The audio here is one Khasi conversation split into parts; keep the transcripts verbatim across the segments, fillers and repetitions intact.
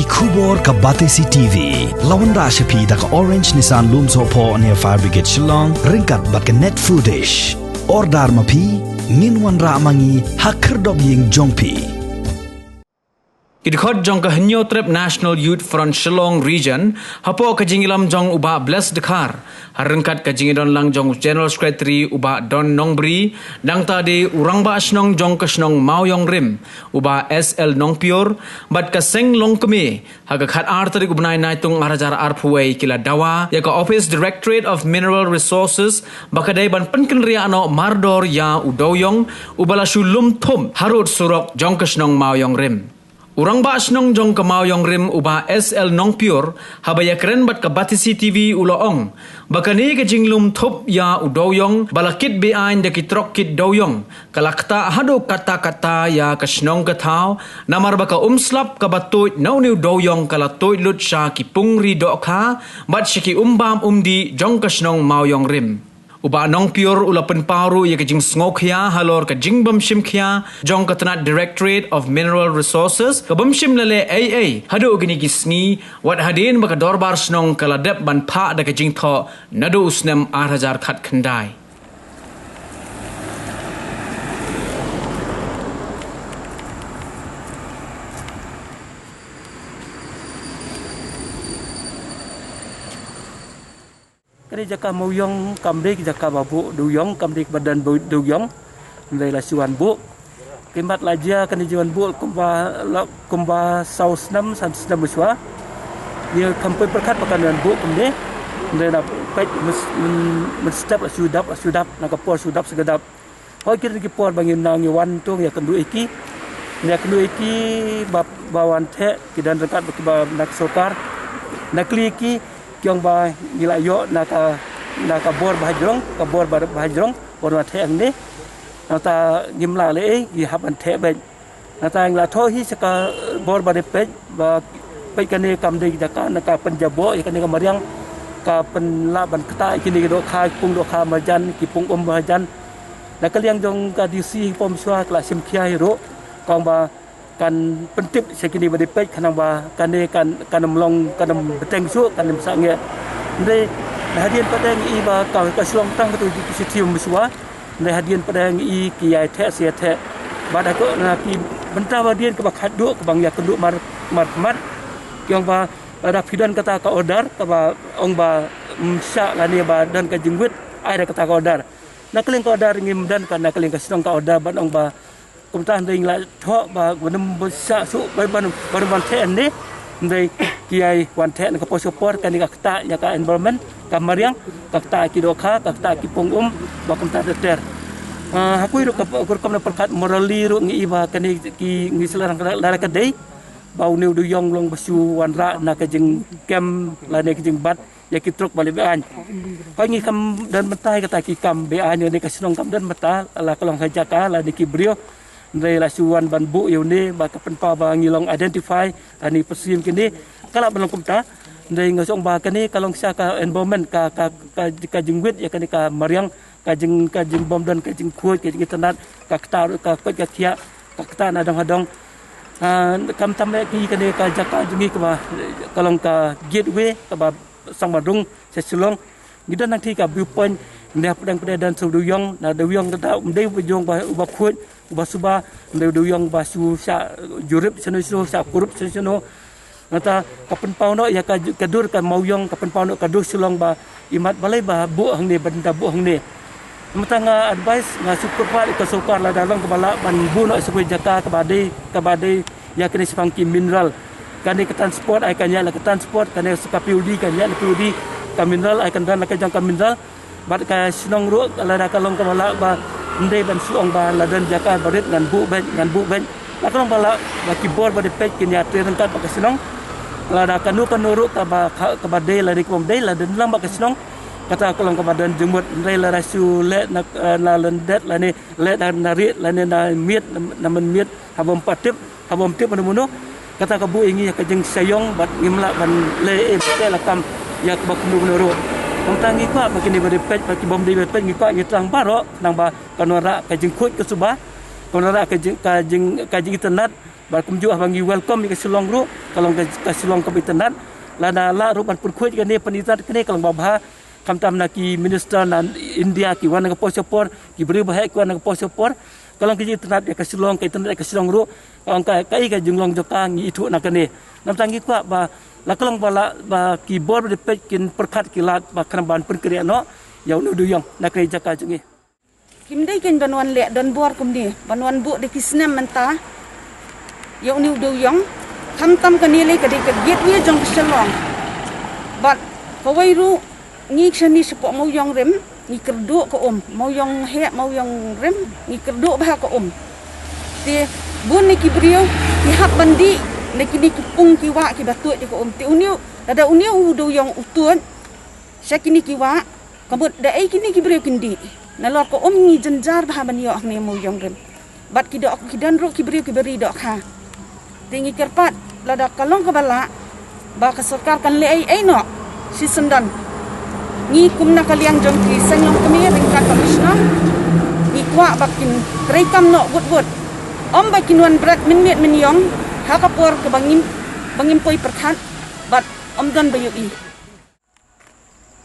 Khubor ka Batesi T V. La wanrah sha phi da ka Orange Nissan Lumsohphoh near Fire Brigade Shillong, ryngkat bad ka Net Foodish. Order ma phi, ngin wanrah ma ngi ha khyrdop ïing jong phi. Ki dkhot jong ka Hynñiewtrep National Youth Front Shillong Region, hapoh ka jingïalam jong u Bah Bless Dkhar, ha ryngkat ka jingïadon lang jong u General Secretary u Bah Don Nongbri, nangta de u Rangbah Shnong jong ka shnong Mawiong Rim, u Bah S L Nongpior, bad ka Seng Longkmie, ha ka khatar tarik u bnai Naitung arhajar arphew wei ki la dawa ïa ka Office Directorate of Mineral Resources ba ka dei ban pynkynriah noh mardor ïa u dewiong uba la shu lum thup harud surok jong ka shnong Mawiong Rim. U Rangbah Shnong jong ka Mawiong Rim u Bah S L Nongpior, haba ïakren bad ka Batesi T V u la ong ba kane ka jinglum thup ïa u dewiong ba la kit beaiñ da ki trok kit dewiong ka la ktah haduh katta katta ïa ka shnong ka thaw, namar ba ka um slap kaba tuid na une u dewiong ka la tuid lut sha ki pung ri dohkha bad sha ki um bam um dih jong ka shnong Mawiong Rim. U Bah Nongpior u la pynpaw ruh ïa ka jingsngewkhia halor ka jingbym shim khia jong ka tnat Directorate of Mineral Resources, ka bym shym la leh ei ei haduh kine ki sngi, wat hadien ba ka dorbar shnong ka la dep ban phah da ka jingthoh naduh u snem arhajar khatkhyndai. Kane jaka Mawiong kam dei ka jaka ba buh dewiong, kam dei ka ba don buh dewiong. Hynrei la shu wan buh. Ki mat la jia kane jia wan buh kumba la, kumba saw snem, san snem mynshuwa. Ngi kham poi pyrkhat ba kan wan buh kumne. Hynrei na peit myn, myn, mynstep la shu dap, la shu dap, na ka por shu dap shu dap. Hoi ki don ki por ba ngi nang ngi wan tu ngi ïakynduh ïa ki. Ngi ïakynduh ïa ki ba, ba wan theh, ki don ryngkat bad kiba na ka sorkar. Na kylli ïa ki, ki ong ba ngi la ïoh na ka, na ka bor ba hajrong, ka bor ba, ba hajrong, bor ba theh hangne. Nangta ngim lah leh ei, ngi hap ban theh beit. Nangta ngi la thoh hi sha ka bor ba dei peit, ba peit kane kam dei jaka na ka pynjaboh ïa kane ka mariang, ka pynlah ban ktah ïa kine ki dohkha, ki pung dohkha marjan, ki pung um marjan. Na ka liang jong ka D C hi pom shuwa ka la shim khia hi ruh, ka ong ba kan pyntip sha kine ba dei peit khnang ba kane kan, kan ym long, kan ym bteng shuh, kan ym sangeh. Hynrei na hadien pat ngi i ba ka, ka shu long tang katu ki shithi mynshuwa. Hynrei hadien pat ngi i ki ïai theh sa ïai theh. Bad ha ka, na ki bynta ba hadien kaba khatduh kaba ngi ïakynduh mar, mar, mar. Ki ong ba lada phi don kata ka order kaba ong ba, mm, shah lane ba don ka jingwit, ai da kata ka order. Na ka liang ka order ngim don ka, na ka liang ka shnong ka order ban ong ba kumta, hynrei ngi la thoh ba ban ym shah shuh, ban, ban, ban, ban theh hangne. Hynrei ki ïai wan theh na ka por sha ka por, kane ka ktah ïa ka environment, ka mariang, ka ktah ki dohkha, ka ktah ki pung um, ba kumta ter ter. Ah, ha kawei ruh ka, ka rukom na pyrkhat morally ruh ngi i ba kane ki ngi shu la, la, la ka dei ba une u dewiong long ba shu wanrah na ka jingkem lane ka jingbat ïa ki trok ba leh beaiñ. Hoi ngi kham don bynta ïa kata ki kam beaiñ, ïa une ka shnong kham don bynta, la ka long ha jaka lane ki briew. Hynrei la shu wan ban buh ïa une ba ka pynpaw ba ngi long identify lane pyrshim kine, ka lah ban long kumta. Hynrei nga shong ba kane ka long sha ka environment, ka, ka, ka, ka jingwit ïa kane ka mariang, ka jing, ka jingbym don ka jingkhuid, ka jingitynnad, ka ktah, ka koit ka khiah, ka ktah na dong ha dong. Ah, khamtam eh ki kane ka jaka jong ngi kaba ka long ka gateway kaba song ba rung sha Shillong. Ngi don nangta ka viewpoint, ngi hapdeng pat don sha u dewiong, na dewiong kata um dei u dewiong ba, uba khuid, uba suba, um dei u dewiong ba shu shah jurip shano shano, shah kurup shano shano. Nangta ka pynpaw noh ïa ka, ka dur ka Mawiong, ka pynpaw noh ka dur Shillong ba imat balei ba buh hangne, ba dang da buh hangne. Nangta nga advice, nga shu kyrpad ïa ka sorkar lada long kaba lah ban buh noh sa kawei jaka kaba dei, kaba dei ïa kane shaphang ki mineral. Kane ka transport ai kan ïaid la ka transport, kane ka P U D kan ïaid la P U D, ka mineral ai kan don la ka jong ka mineral. Bad ka shnong ruh lada ka long kaba lah ba ym dei ban shu ong ba la don jaka ba rit ngan buh beit, ngan buh beit. La ka long ba lah ba ki bor ba dei peit kin ïatrei ryngkat bad ka shnong. Lada kano kano ruh kaba, ka, kaba dei lane kaba ym dei, la don lang bad ka shnong. Kata ka long kaba don jingmut, hynrei lada shu leh na, eh, na lyndet lane leh na, na rieh lane na miet, na, na mynmiet, haba ym pat tip, haba ym tip mano mano. Kata ka buh ïa ngi ïa ka jingsaiñ bad ngim lah ban leh ei ei, bad la kam ïa kaba kumno kumno ruh. Kumta ngi kwah ba kine ba dei peit bad ki bym dei ba peit, ngi kwah ngi thrang baroh khnang ba kan wanrah ka jingkhuid ka suba, kan wanrah ka jing, ka jing, ka jingitynnad, Bad kumjuh haba ngi welcome ïa ka Shillong ruh, ka long ka, ka Shillong kaba itynnad. Lada lah ruh ban pynkhuid kane, pynitynnad kane, ka long ba bha. Khamtam na ki minister na India ki wan na ka por sha por, ki briew ba heh ki wan na ka por sha por. Ka long ka jingitynnad ïa ka Shillong, ka itynnad ïa ka Shillong ruh. Ka long ka, kaei ka jinglong jong ka ngi ithuh na kane. Namar ngi kwah ba la ka long ba la, ba ki bor ba dei peit kin pyrkhat ki lad ba khnang ban pynkhreh noh ïa une u dewïong na kane ka jaka jong ngi. Kim dei kein ban wan leh donbor kumne, ban wan buh da ki snem mynta ïa une u dewïong. Khamtam kane lei ka dei ka gateway jong ka Shillong. Bad kawei ruh, ngi shane shapoh Mawïong Rim, ngi kyrduh ka um. Mawïong Heh, Mawïong Rim, ngi kyrduh bha ka um. Te bun na ki briew ki hap ban dih na kine ki pung ki wah kiba tuid ïa ka um. Te une u, lada une u dewïong u tuid sha kine ki wah, ka mut da ei kine ki briew kin dih? Nalor ka um ngi jynjar bha ban ïoh hangne Mawïong Rim. Bad ki doh, ki don ruh ki briew kiba ri dohkha. Te ngi kyrpad, lada ka long kaba lah ba ka sorkar kan leh ei ei noh, shisyndon. Ngi kum na ka liang jong ki seng longkmie ryngkat bad ka Shnong, ngi kwah ba kin treikam noh bud bud. Ym ba kin wan bret mynmiet mynïong ha ka por kaba ngim, ba ngim poi pyrkhat bad ym don ba ïohi.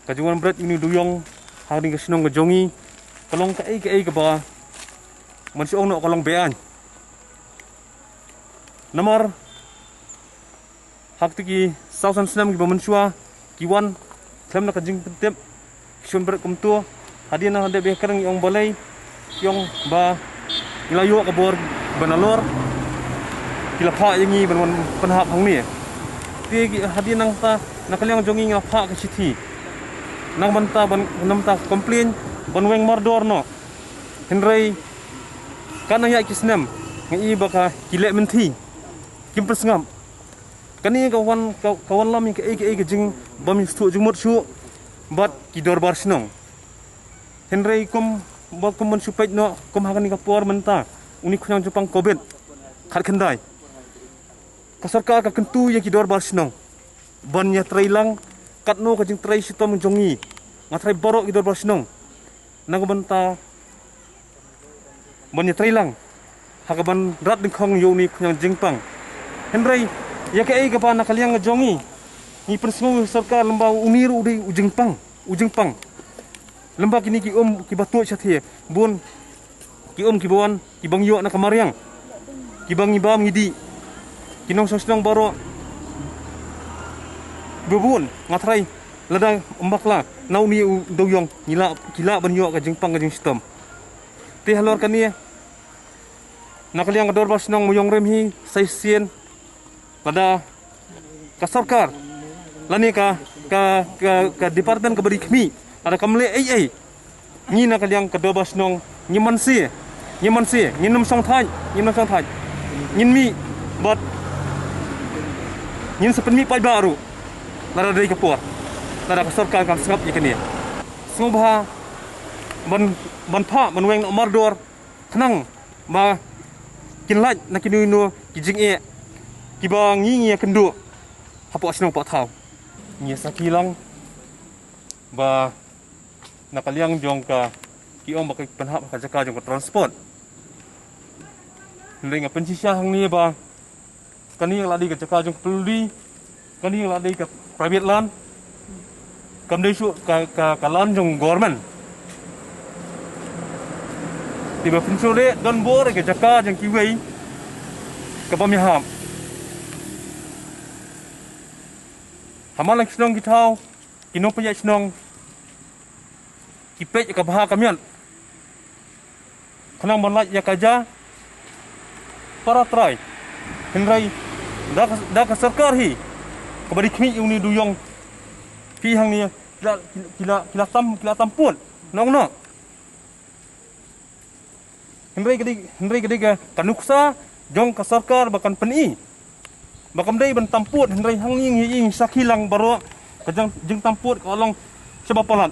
Ka jingwan bret ïa une u dewïong ha kane ka shnong ka jong ngi ka long kaei kaei kaba, man shu ong noh, ka long be-aiñ. Namar ha kito ki saw san snem kiba mynshuwa ki wan khlem na ka jingpyntip, ki shon bret kumto. Hadien nang hadien ba kren ngi ong balei, ki ong ba ngi la ïoh ka bor ba nalor, ki la phah ïa ngi ban wan pynhap hangne. Te ki, hadien nangta na ka liang jong ngi ngi la phah ka shithi nang bynta ban, nang bynta complain ban weng mardor noh. Hynrei ka nang ïaid ki snem, nga i ba ka, ki leh mynthi, kim pynsngap. Kane ka wan, ka, ka wanlam ïa kaei kaei ka jingbym sngewthuh jingmut shuh bad ki dorbar shnong. Hynrei kum, ba kum ban shu peit noh, kum ha kane ka por mynta, une u khñiang jingpang covid khatkhyndai, ka sorkar ka kyntu ïa ki dorbar shnong ban ïatrei lang katno ka jingtrei shitom jong ngi. Nga trai baroh ki dorbar shnong na ka bynta ban ïatrei lang ha kaban rat dyngkhong ïa une u khñiang jingpang. Hynrei ïa kaei kaba na ka liang jong ngi, ngi pynsngew ïa u sorkar lymba une ruh u dei u jingpang, u jingpang. Lymba kine ki um kiba tuid shathie, bun ki um kiba wan, kiba ngi ïoh na ka mariang, kiba ngi bam ngi dih, ki nongshong shnong baroh, ba bun, nga trai lada ym bakla na une u dewïong, ngi lah, ki lah ban ïoh ka jingpang ka jingshitom. Te halor kane, na ka liang ka dorbar shnong Mawïong Rim hi, sa shisien lada ka sorkar lane ka, ka, ka, ka department kaba ri khmih lada kam leh ei ei, ngi na ka liang ka dorbar shnong ngim banse, ngim banse, ngin ym shong thait, ngin ym shong thait, ngin mih bad ngin sa pynmih paidbah ruh lada dei ka por, lada ka sorkar kan sngap ïa kane. Sngewbha ban, ban phah ban weng noh mardor khnang ba kin lait na kino kino ki jingeh kiba ngi, ngi ïakynduh hapoh shnong hapoh thaw. Ngi sakhi lang ba na ka liang jong ka, ki ong ba ka pynhap ha ka jaka jong ka transport. Hynrei nga pynshisha hangne ba kane ka la dei ka jaka jong ka pynlong, kane ka la dei ka private land, kam dei shuh ka, ka, ka land jong government. Te ba pynshlur don bor ka jaka jong kiwei kaba ym ïahap. Ha man la ki shnong ki thaw, ki nongpynïaid shnong ki peit ka bha ka miat khnang ban lait ïa ka ja para trai. Hynrei da ka, da ka sorkar hi kaba ri khmih ïa une u dewïong, phi hangne ki la, ki la, ki la tam, ki la tam pud nong noh. Hynrei ka dei, hynrei ka dei ka, ka nuksa jong ka sorkar ba kan pyni ba kam dei ban tam pud, hynrei hangne ngi, ngi sakhi lang baroh ka jing, jingtam pud ka long shaba palat.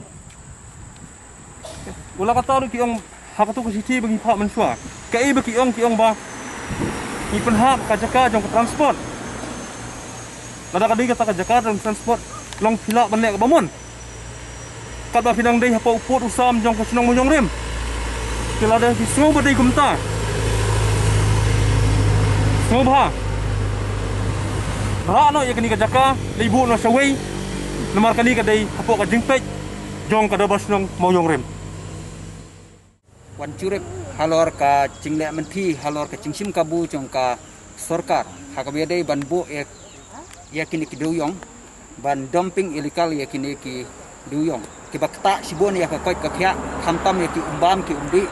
Wat la katta ruh ki ong ha kato ka shithi ba ngi phah mynshuwa, kaei ba ki ong, ki ong ba ngi pynhap ka jaka jong ka transport. Lada ka dei kata ka jaka jong ka transport, long phi lah ban leh kaba mon. Katba phi dang dei hapoh u pud u sam jong ka shnong Mawïong Rim. Te lada phi sngew ba dei kumta, Sngewbha, rah noh ïa kane ka jaka, leit buh noh shawei. Namar kane ka dei hapoh ka jingpeit jong ka Dorbar Shnong Mawïong Rim. Wan jurip halor ka jingleh mynthi, halor ka jingshim kabu jong ka sorkar ha kaba ïadei ban buh ïa, ïa kine ki dewïong, ban dumping illegal ïa kine ki dewïong kiba ktah shibun ïa ka koit ka khiah, khamtam ïa ki umbam ki umdih.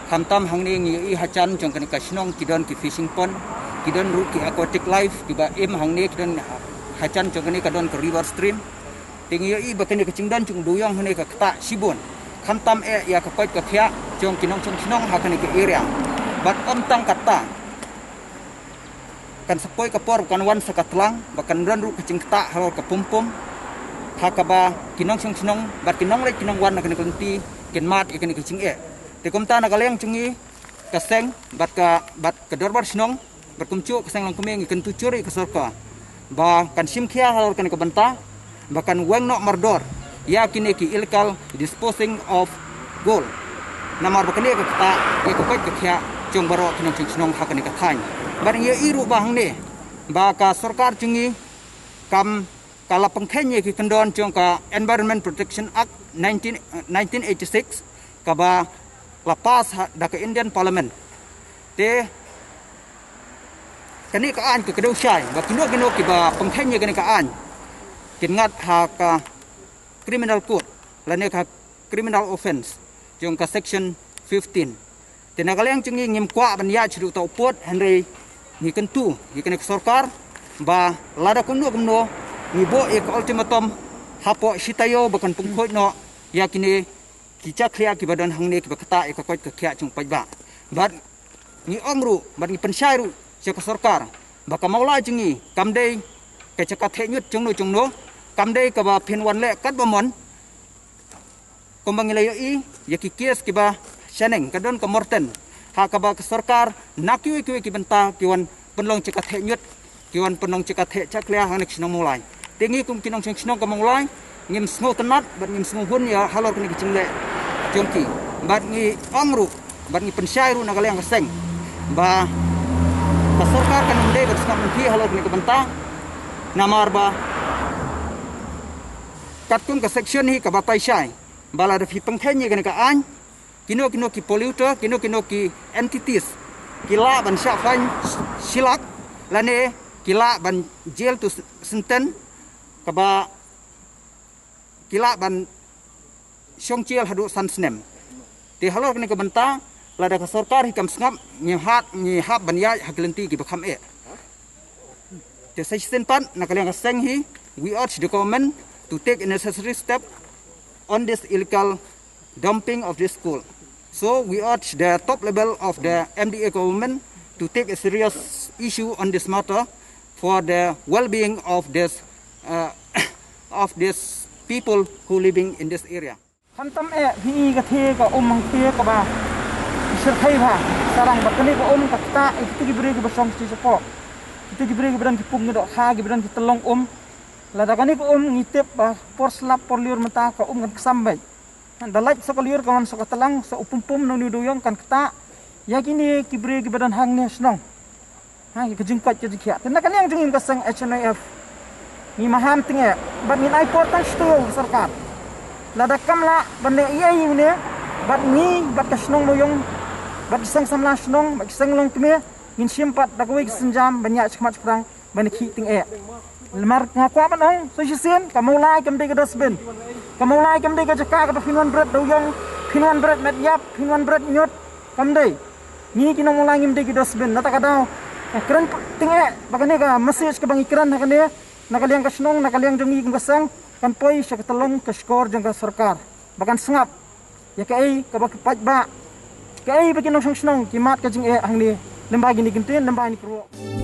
Khamtam hangne ngi ïohi hajan jong kane ka shnong ki don ki fishing pond, ki don ruh ki aquatic life kiba im hangne, ki don ha-, hajan jong kane ka don ka river stream. Te ngi ïohi ba kane ka jingdon jong u dewïong hangne ka ktah shibun, khamtam eh ïa ka koit ka khiah jong ki nongshong shnong ha kane ka area. Bad ym tang katta, kan sa poi ka por kan wan sa ka tlang ba kan don ruh ka jingktah halor ka pumpum, ha kaba ki nongshong shnong bad ki nongleit ki nongwan na kane ka lynti kin mad ïa kane ka jingeh. Te kumta na ka liang jong ngi ka seng bad ka, bad ka Dorbar Shnong, bad kumjuh ka seng Longkmie, ngi kyntu jur ïa ka sorkar ba kan shim khia halor kane ka bynta, ba kan weng noh mardor ïa kine ki illegal disposing of gold. Namar ba kane ka ktah ïa ka koit ka khiah jong baroh ki nongshong shnong ha kane ka thaiñ. Bad ngi ïohi ruh ba hangne ba ka sorkar jong ngi kam, ka la pynkheiñ ïa ki kyndon jong ka Environment Protection Act nineteen, eh, nineteen eighty-six, kaba la pass ha, da ka Indian Parliament. Te kane ka aiñ ka kdew shai ba kino kino kiba pynkheiñ ïa kane ka aiñ kin ngat ha ka criminal code lane ka criminal offence jong ka section fifteen. Te na ka liang jong ngi ngim kwah ban ïaid sha uta u pud, hynrei ngi kyntu ïa kane ka sorkar ba lada kumno kumno ngi buh ïa ka ultimatum hapoh shi taïew ba kan pynkhuid noh ïa kine ki jakhlia kiba don hangne kiba ktah ïa ka koit ka khiah jong u paidbah. Bad ngi ong ruh bad ngi pynshai ruh sha ka sorkar ba ka Mawlai jong ngi kam dei ka jaka theh ñiut jongno jongno, kam dei kaba phin wan leh katba mon. Kumba ngi la ïohi ïa ki case kiba shaneng, ka don ka Morten, ha kaba ka sorkar na kiwei kiwei ki bynta ki wan pynlong jaka theh ñiut, ki wan pynlong jaka theh jakhlia hangne ka shnong Mawlai. Te ngi kum ki nongshong shnong ka Mawlai ngim sngewtynnat bad ngim sngewhun ïa halor kane ka jingleh jong ki. Bad ngi ong ruh bad ngi pynshai ruh na ka liang ka seng ba ka sorkar kan ym dei ban sngap lynti halor kane ka bynta. Namar ba katkum ka section hi ka batai shai ba lada phi pynkheiñ ïa kane ka aiñ, kino kino ki polluter, kino kino ki entities ki lah ban shah fine shi lak lane ki lah ban jail to sentence, kaba ki lah ban shong jail haduh san snem. Te halor kane ka bynta lada ka sorkar hi kam sngap, ngi hap, ngi hap ban ïaid ha ki lynti kiba kham eh. Te sa shisien pat na ka liang ka seng hi, we urge the government to take a necessary step on this illegal dumping of this coal. So we urge the top level of the M D A government to take a serious issue on this matter for the well-being of this, uh, of these people who living in this area. Khamtam eh phi i ka thie ka um hangthie kaba ki shyrkhei bha sarang bad kane ka um ka ktah ïa kita ki briew kiba shong sha shapoh. Kita ki briew kiba don ki pung ki dohkha, kiba don ki tyllong um. Lada kane ka um ngi tip ba por slap por lyiur mynta ka um kan ksam beit. Da lait sa ka lyiur ka wan sa ka tlang sa u pumpum na une u dewïong kan ktah ïa kine ki briew kiba don hangne ha shnong. Ha, ïa ka jingkoit ka jingkhiah. Te na ka liang jong ngi ka seng H N I F ngi maham tyngeh bad ngin ai por tang shi taïew ha ka sorkar. Lada kam lah ban leh ei ei ïa une bad ngi bad ka shnong Mawïong bad ki seng samla shnong bad ki seng Longkmie ngin shim pat da kawei ka sienjam ban ïaid shakhmat shaphrang ban ïakhih tyngeh. Namar nga kwah ban ong sa shisien, ka Mawlai kam dei ka dustbin. Ka Mawlai kam dei ka jaka kaba phin wan bret dewïong, phin wan bret met ïap, phin wan bret ñiut. Kam dei. Ngi ki nong Mawlai ngim dei ki dustbin. Na kata ka daw nga kren tyngeh ba kane ka message kaba ngi kren ha kane, na ka liang ka shnong, na ka liang jong ngi kum ka seng, kan poi sha ka tyllong ka shkor jong ka sorkar ba kan sngap ïa kaei kaba ki paidbah, kaei ba ki nongshong shnong ki mad ka jingeh hangne lyngba kine ki ktien, lyngba kine ki kyrwoh.